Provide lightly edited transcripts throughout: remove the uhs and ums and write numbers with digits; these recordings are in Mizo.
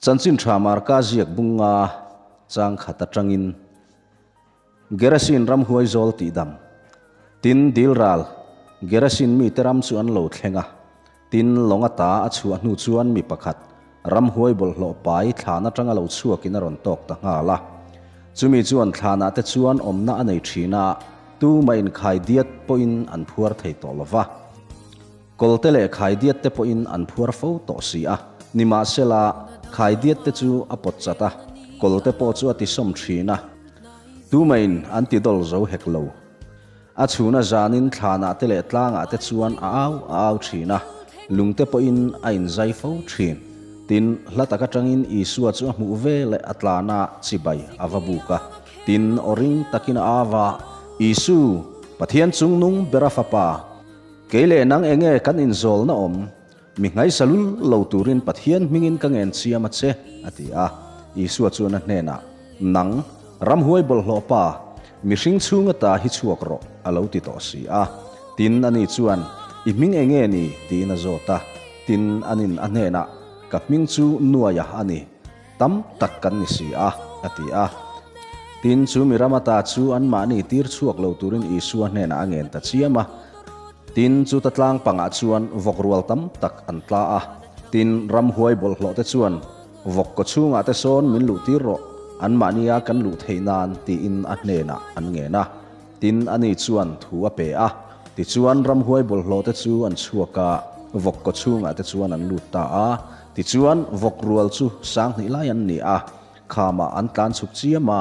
Chanchin tha Marka ziak bunga chang khat atangin Gerasin ramhuai zawl tihdam. Tin, Dilral, Gerasin mite ram chu an lo thleng a. Tin, lawng ata a chhuah hnu chuan mi pakhat, ramhuai bawlhhlawh pai thlan atanga lo chhuakin a rawn tawk ta nghal a. Chumi chuan thlanah te chuan awmna a nei thin a, tumah inkhaidiat pawhin an phuar thei tawh lo va. Kawlte leh khaidiat te pawhin an phuar fo tawh si a, nimahsela khaidiat te chu a pawt chat a, kawlte pawh chu a tisawm thin a. Tumahin an ti dawl zo hek lo. A chhuna zanin thlanah te leh tlangah te chuan a au a au thin a, lungte pawhin a inzai fo thin. Tin, hla tak atangin Isua chu a hmuh ve leh a tlana chibai a va buk a. Tin, aw ring takin a au a, Isu, Pathian chungnung bera fapa, Kei leh nang enge kan inzawlna awm? Mi nghaisa lul lo turin Pathian hmingin ka ngen chiam a che, a ti a. Isua chuan a hnenah, Nang, ramhuai bawlhhlawh pa, mihring chhunga ta hi chhuak rawh, a lo ti tawh si a. Tin, ani chuan, I hming enge ni? tiin a zawt a. Tin, anin a hnenah, Ka hming chu Nuaia a ni. Tam tak kan ni si a, a ti a. Tin, chu mi ram ata chu anmahni tir chhuak lo turin Isua hnenah a ngen ta chiam a. Tin, chu ta tlang pangah chuan vawk rual tam tak an tla a. Tin, ramhuai bawlhhlawh te chuan, Vawk kaw chhungah te sawn min luh tir rawh, anmahnia kan luh theih nan, tiin a hnenah an ngen a. Tin, ani chuan thu a pe a. Tichuan, ramhuai bawlhhlawh te chu an chhuak a, vawk kaw chhungah te chuan an lut ta a. Tichuan, vawk rual chu sanghnih lai an ni a, khamah an tlan chhuk chiam a,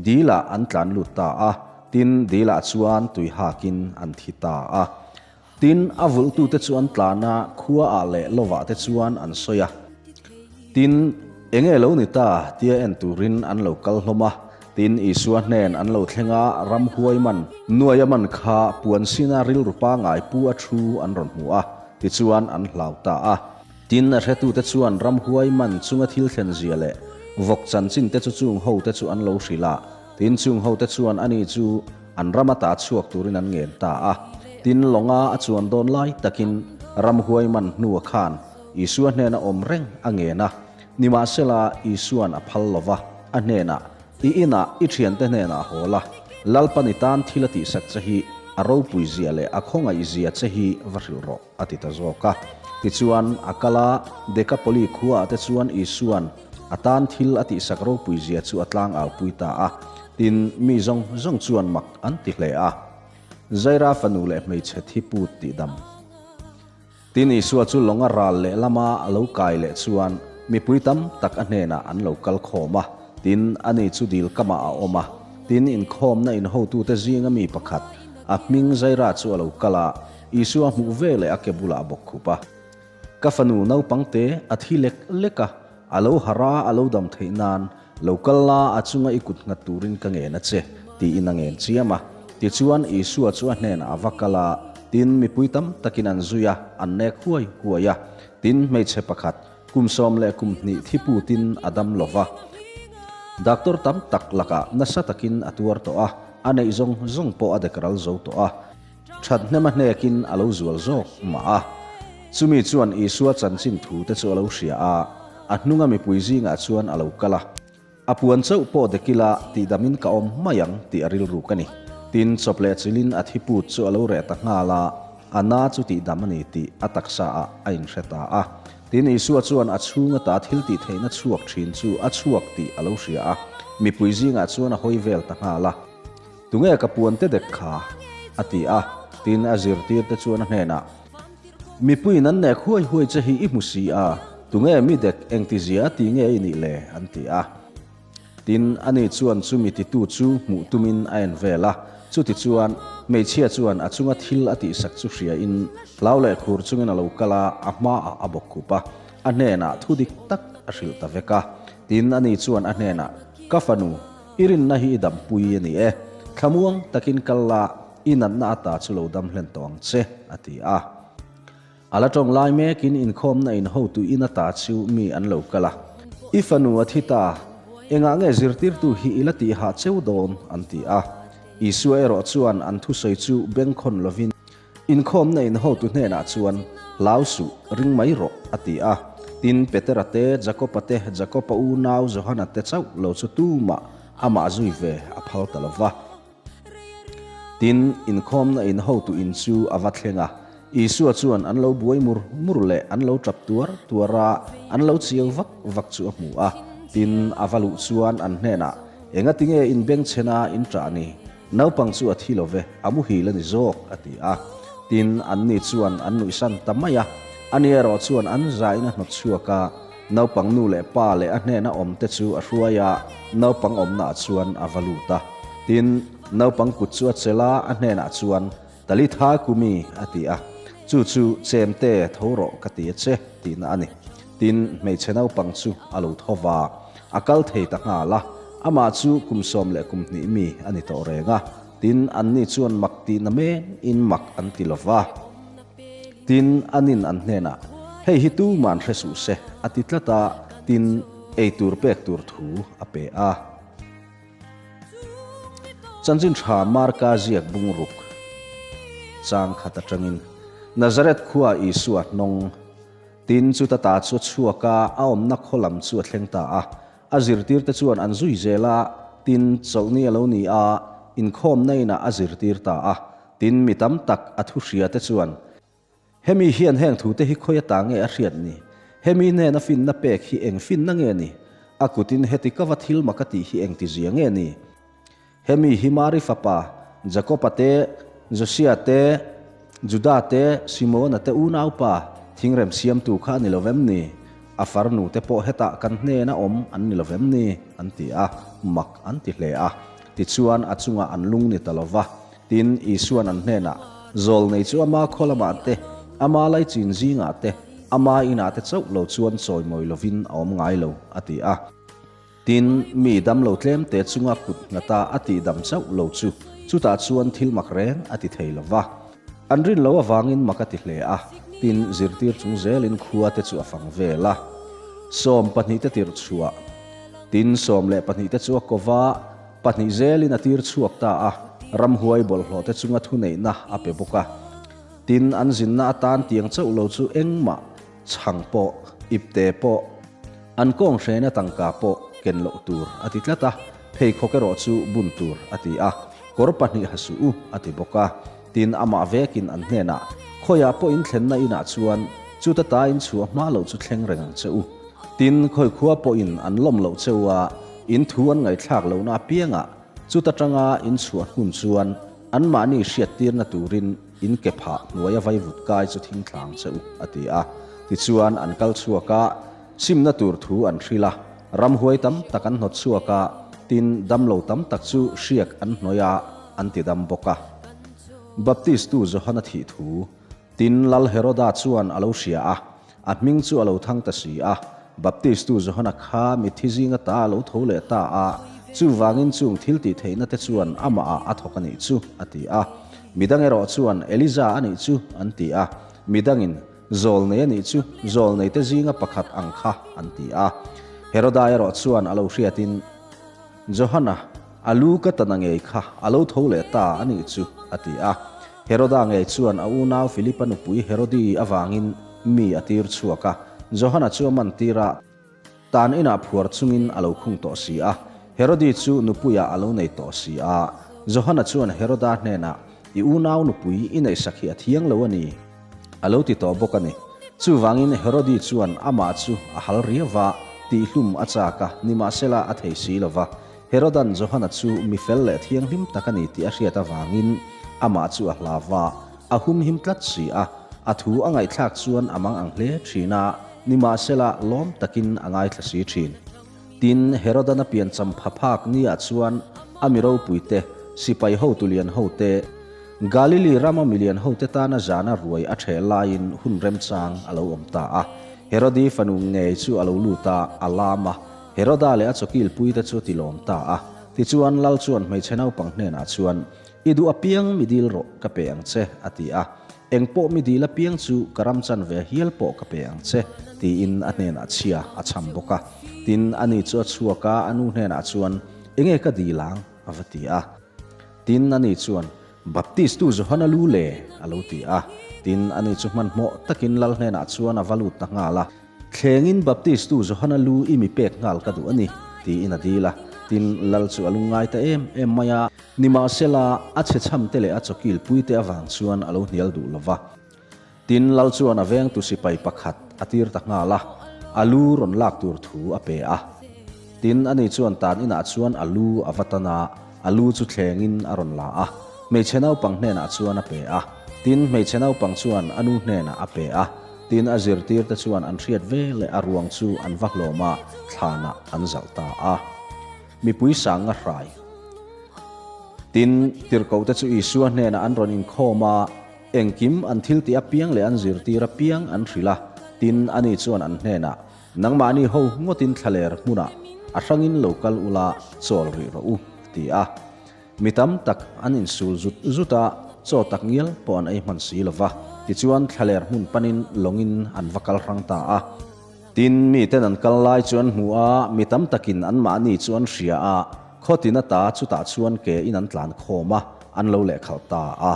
dilah an tlan lut ta a. Tin, dilah chuan tui hakin an thi ta a. Tin, a vulhtute chu an tlan a, khuaah leh lovah te chuan an sawi a. Tin, enge lo ni ta tia en turin an lo kal hlawm a. Tin, Isua hnen an lo thleng a, ramhuai man, nuaia man kha puan sina rilru pangai pu a thu an rawn hmu a, tichuan an hlau ta a. Tin, a hretute chuan ramhuai man chunga thil thlen zia leh vawk chanchin te chu chung hote chu an lo hrilh a. Tin, chung hote chuan ani chu an ram ata chhuak turin an ngen ta a. Tin, lawnga a chuan dawn lai takin ramhuai man hnua khan Isua hnena awm reng a ngen a. Nimahsela, Isua'n a phal lo va, a hnenah, I inah i thiante hnenah haw la, Lalpan i tan thil a tihsak che hi a ropui zia leh a khawngaih zia che hi va hrilh rawh, a ti ta zawk a. Tichuan, a kal a, Dekapoli khuaah te chuan Isua'n a tan thil a tihsak ropui zia chu a tlangaupui ta a. Tin, mi zawng zawng chuan mak an ti hle a. Zaira fanu leh hmeichhe thi put tihdam. Tin, Isua chu lawnga ral lehlama a lo kai leh chuan mipui tam tak a hnenah an lo kal khawm a. Tin, ani chu dil kamah a awm a. Tin, inkhawmna inhotute zinga mi pakhat, a hming Jaira chu a lo kal a, Isua hmuh ve leh a ke bulah a bawk khup a. Ka fanu naupangte a thi lek lek a, a lo harh a, a lo dam theih nan lo kal la, a chunga i kut nghat turin ka ngen a che, tiin a ngen chiam a. Tichuan, Isua chu a hnenah a va kal a, tin, mipui tam takin an zui a, an nek huai huai a. Tin, hmeichhe pakhat, kum 12 thi putin a dam lo va. Doctor tam tak lakah nasa takin a tuar tawh a, a neih zawng zawng pawh a dekral zo tawh a. That hnem a hnekin a lo zual zawk mah a. Chumi chuan Isua chanchin thu te chu a lo hria a, a hnunga mipui zingah chuan a lo kal a. A puan chauh pawh dekila tihdamin ka awm mai ang tih a rilru ka ni. Tin, chawp leh chilin a thiput chu a lo reh ta nghal a, a na chu tihdam a ni tih a taksa ah a inhre ta a. Tin, Isua chuan a chhung ata thil tihtheihna chhuak thin chu a chhuak tih a lo hria a, mipui zingah chuan a hawi vel ta nghal a. Tunge ka puan te dek kha? a ti a. Tin, a zirtirte chuan a hnenah, Mipuiin an nek huai huai che hi i hmu si a, tunge mi dek engtizia a ti nge i nih le? an ti a. Tin, ani chuan chumi titu chu hmuh tumin a en vel a. Chutichuan, hmeichhia chuan a chunga thil a tihsak chu hriain hlau leh khur chungin a lo kal a, a hmaah a bawk khup a, a hnenah thu dik tak a hrilh ta vek a. Tin, ani chuan a hnenah, Ka fanu, I rinna hi i dampui a ni e. Thlamuang takin kal la, i natna ata chu lo dam hlen tawh ang che, a ti a. A la tawng lai mekin inkhawmna in hotu in ata chu mi an lo kal a. I fanu a thi ta, engah nge zirtirtu hi i la tih hah cheu dawn? an ti a. Isua erawh chuan an thusawi chu bengkhawn lovin, Inkhawmna in hotu hnenah chuan, Hlau suh, ring mai rawh, a ti a. Tin, Petera te, Jakoba te, Jakoba unau Johana te chauh lo chu tumah amah zui ve a phal ta lo va. Tin, inkhawmna in hotu in chu a va thleng a. Isua chuan an lo buai mur mur leh an lo tap tuar tuar a, an lo chiau vak vak chu a hmu a. Tin, a va luh chuan an hnenah, Engatinge in bengchhena in ṭah ni? Naupang chu a thi lo ve, a muhil a ni zawk, a ti a. Tin, anni chuan an nuihsan ta mai a. Ani erawh chuan an zain a hnawt chhuak a, naupang nu leh pa leh a hnena awmte chu a hruai a, naupang awmnaah chuan a va lut a. Tin, naupang kut chu a chelh a, a hnenah chuan, Talitha kumi, a ti a. Chu chu chemte tho rawh ka ti a che, tihna a ni. Tin, hmeichhe naupang chu a lo tho va, a kal thei ta nghal a. Amah chu kum 12 mi a ni tawh reng a. Tin, anni chuan mak tihna menin mak an ti lo va. Tin, anin an hnenah, Hei hi tuman hre suh se, a ti tlat a, tin, ei tur pek tur thu a pe a. Chanchin tha Marka ziak bungruk chang khat atangin Nazareth khua Isua hnawng tin chuta ta chu a chhuak a, a awmna khaw lam chu a thleng ta a. A zirtirte chuan an zui zel a, tin chawlhni a lo ni a, inkhawmna inah a zirtir ta a. Tin mi tam tak a thu hriate chuan Hemi hian heng thute hi khawi ata nge a hriat ni? Hemi hnena finna pek hi eng finna nge ni? A kutin heti ka va thil mak a tih hi eng tizia nge ni? Hemi hi Mari fapa, Jakoba te, Josia te, Juda te, Simona te unaupa, thingrem siamtu kha a ni lo vem ni? A farnu te pawh hetah kan hnena awm an ni lo vem ni? An ti a, mak an ti hle a. Tichuan a chungah an lung ni ta lo va. Tin, Isua'n an hnenah, Zawlnei chu ama khaw lamah te, ama laichin zingah te, ama inah te chauh lo chuan chawimawi lovin a awm ngai lo, a ti a. Tin, mi damlo tlemte chunga kut nghata a tihdam chauh lo chu chutah chuan thil mak reng a ti thei lo va. An rin lo avangin mak a ti hle a, tin, zirtir chung zelin khua te chu a fang vel a. Sawmpahnihte tirh chhuah. Tin, 12 te chu a ko va. Pahnih zelin a tir chhuak ta a, ramhuai bawlhhlawhte chunga thuneihna a pe bawk a. Tin, an zinna atan tiang chauh lo chu engmah, chhang pawh, ipte pawh, an kawng hrena tangka pawh ken loh tur a ti tlat a, pheikhawk erawh chu bun tur a ti a, kawr pahnih ha suh u a ti bawk a. Tin, amah vekin an hnenah, Khawiah pawh in thlenna inah chuan chuta ta in chhuah hma loh chu thleng reng ang che u. Tin, khawi khua pawhin an lawm loh che u a, in thu an ngaihthlak lohna apiangah chuta tanga in chhuah hun chuan anmahni hriattirna turin in ke phah hnuaia vaivut kai chu thing thlang che u, a ti a. Tichuan, an kal chhuak a, simna tur thu an hrilh a, ramhuai tam tak an hnawt chhuak a, tin, damlo tam tak chu hriak an hnawih a, an ti dam bawk a. Baptistu Johana thih thu. Tin, Lal Heroda chuan a lo hria a, a hming chu a lo thang ta si a. Baptistu Johana kha mitthi zinga ta a lo tho leh ta a, chuvangin chung thil tih theihna te chuan amahah a thawk a nih chu, a ti a. Midang erawh chuan, Elija a nih chu, an ti a. Midangin, Zawlnei a nih chu, zawlneite zinga pakhat ang kha, an ti a. Heroda erawh chuan a lo hriatin, Johana, a lu ka tana ngei kha a lo tho leh ta a nih chu, a ti a. Heroda ngei chuan a unau Filipa nupui Herodi avangin mi a tir chhuak a, Johana chu a man tir a, tan inah phuar chungin a lo khung tawh si a. Herodi chu nupuiah a lo nei tawh si a. Johana chuan Heroda hnenah, I unau nupui i neihsak hi a thiang lo a ni, A lo ti tawh bawk a ni. Chuvangin Herodi chuan amah chu a hal riau va, tihhlum a chak a, nimahsela a thei si lo va. Herodan Johana chu mi fel leh thianghlim tak a ni tih a hriat avangin amah chu a hlau va, a humhim tlat si a. A thu a ngaihthlak chuan a mang ang hle thin a, nimahsela lawm takin a ngaithla si thin. Tin, Herodan a piancham pha phak niah chuan a mi ropuite, sipai hotu lian hote, Galili rama milian hote tana zana ruai a ṭheh laiin hun remchang a lo awm ta a. Herodi fanu ngei chu a lo lut a, a lam a. Heroda leh a chawkilpuite chu a tilawm ta a. Tichuan, Lal chuan hmeichhe naupang hnenah chuan, I duh apiang mi dil rawh, ka pe ang che, a ti a. Eng pawh mi dil apiang chu ka ram chanve hial pawh ka pe ang che, tiin a hnenah chhia a chham bawk a. Tin, ani chu a chhuak a, a nu hnenah chuan, Enge ka dil ang? a va ti a. Tin, ani chuan, Baptistu Johana lu le, a lo ti a. Tin, ani chu hmanhmawh takin lal hnenah chuan a va lut ta nghal a. Thlengin Baptistu Johana lu i mi pek nghal ka duh a ni, tiin a dil a. Tin, lal chu a lungngai ta em em mai a. Nimahsela, a chhechham te leh a chawkil pui te avang chuan a lo hnial duh lo va. Tin, lal chuan a vengtu sipai pakhat a tir ta nghal a, a lu rawn lak tur thu a pe a. Tin, ani chuan tan inah chuan a lu a va tan a, a lu chu thlengin a rawn la a, hmeichhe naupang hnenah chuan a pe a. Tin, hmeichhe naupang chuan a nu hnenah a pe a. Tin, a zirtirte chuan an hriat ve leh a ruang chu an va hlawm a, thlanah an zalh ta a. Mipui sang a hrai. Tin, tirhkohte chu Isua hnenah an rawn inkhawm a. Engkim an thil tih apiang leh an zirtir apiang an hrilh a, tin, ani chuan an hnenah, Nangmahni ho ngawtin thlaler hmunah a hrangin lo kal ula chawl rih rawh u, a ti a. Mi tam tak an insul zut zut a, chaw tak ngial pawh an ei hman si lo va, tichuan thlaler hmun panin lawngin an va kal hrang ta a. Tin, miten an kal lai chu an hmu a, mi tam takin anmahni chu an hria a, khawtin ata chutah chuan ke in an tlan khawm a, an lo lehkhalh ta a.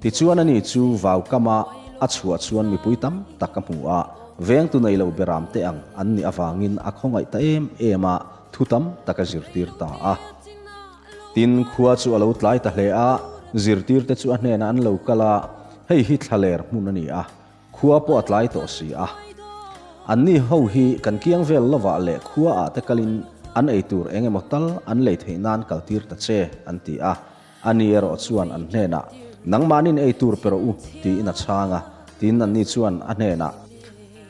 Tichuan ani chu vau kama a chhuah chuan mipui tam tak a hmu a, vengtu nei lo beram te ang an nih avangin a khawngaih ta em em a, thu tam tak a zirtir ta a. Tin, khua chu a lo tlai ta hle a, zirtirte chu a hnenah an lo kal a, hei hi thlaler hmun a ni a, Khua pawh a tlai tawh si a. Anni ho hi kan kiang vel lovah leh khua ah te kalin an ei tur eng emaw tal an lei theih nan kal tir ta che, an ti a. Ani erawh chuan an hnenah, Nangmahnin ei tur pe rawh u, tiin a chhang a. Tin, anni chuan a hnenah,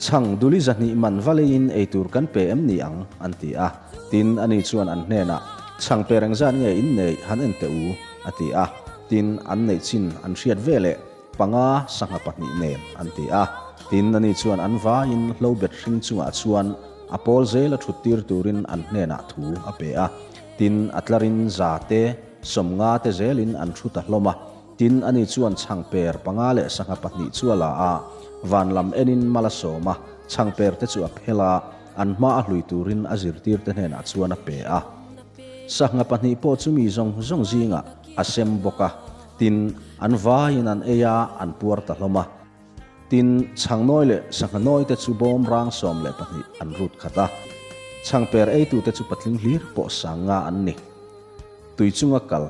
Chhang duli 200 man va leiin ei tur kan pe em ni ang? an ti a. Tin, ani chuan an hnenah, Chhang pe reng zat nge in neih han en teh u, a ti a. Tin, an neih chin an hriat veleh Panga sangha pahnih nen an ti a, tin ani chuan an vaiin hlo bet hring chungah chuan a pawl zel a thut tir turin an hnenah thu a pe a, tin a tlarin za te, 50 te zelin an thu ta hlawm a, tin ani chuan chhangper panga leh sangha pahnih chu a la a, van lam enin mal a sawm a, chhangper te chu a phel a, an hma a hlui turin a zirtirte hnenah chuan a pe a. Sangha pahnih pawh chu mi zawng zawng zingah a sem bawk a. Tin, an vaiin an ei a, an puar ta hlawm a. Tin, chhangnawi leh sangha nawi te chu bawm rang 12 an rut khat a. Chhangper eitute chu patling hlir pawh sang nga an ni. Tui chunga kal.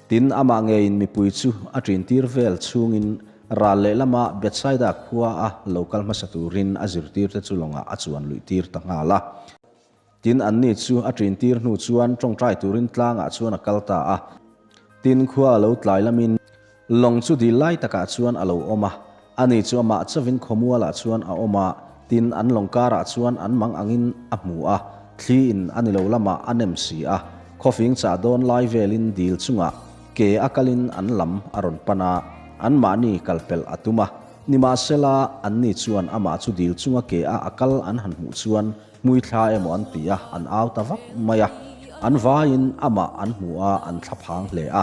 Tin, amah ngeiin mipui chu a ṭintir vel chhungin ral lehlama Bethsaida khua a lo kal hmasa turin a zirtirte chu lawngah a chuan luihtir ta nghal a. Tin, anni chu a ṭintir hnu chuan ṭawngṭai turin tlangah chuan a kal ta a. Tin, khua a lo tlai lamin lawng chu dil lai takah chuan a lo awm a. Ani chu amah chauvin khawmualah chuan a awm a, tin, an lawng karah chuan an mang angin a hmu a, thli in a ni lo lamah a nem si a. Khawfing chah dawn lai velin dil chungah ke a kalin an lam a rawn pan a, anmahni kalpelh a tum a. Nimahsela, anni chuan amah chu dil chunga ke a a kal an han hmuh chuan Hmui thla emaw an ti a, an au ta vak mai a. An vaiin amah an hmu a, an thla phang hle a.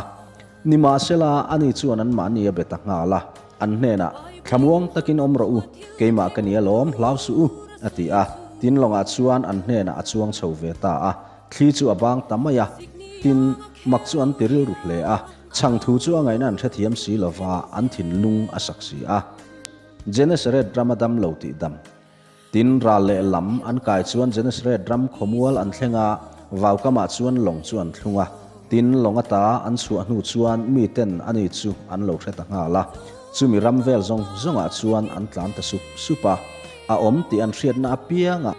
Nimahsela, ani chuan anmahni a be ta nghal a, an hnenah, Thlamuang takin awm rawh u, keimah ka ni alawm, hlau suh u, a ti a. Tin, lawngah chuan an hnenah a chuang chho ve ta a, thli chu a bang ta mai a. Tin, mak chu an ti rilru hle a, chhang thu chu a ngaihna an hrethiam si lova, an thinlung a sak si a. Genesaret rama dam lo tih dam. Tin, ral leh lam an kai chuan Genesaret ram khawmual an thleng a, vaukamah chuan lawng chu an thlung a. Tin, lawng ata an chhuah hnu chuan miten ani chu an lo hre ta nghal a. Chumi ram vel zawng zawngah chuan an tlan ta sup sup a. A awm tih an hriatna apiangah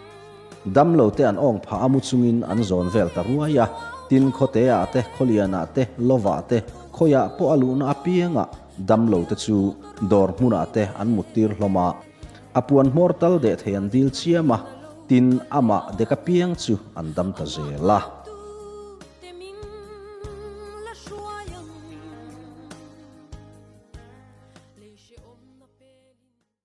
damlo te an awng phah a mu chungin an zawn vel ta ruai a. Tin, khawteah te, khawlianah te, lovah te, khawiah pawh a luhna apiangah damlo te chu dawr hmunah te an muttir hlawm a. A puan hmawr tal deh thei an dil chiam a, tin amah dek apiang chu an dam ta zel a.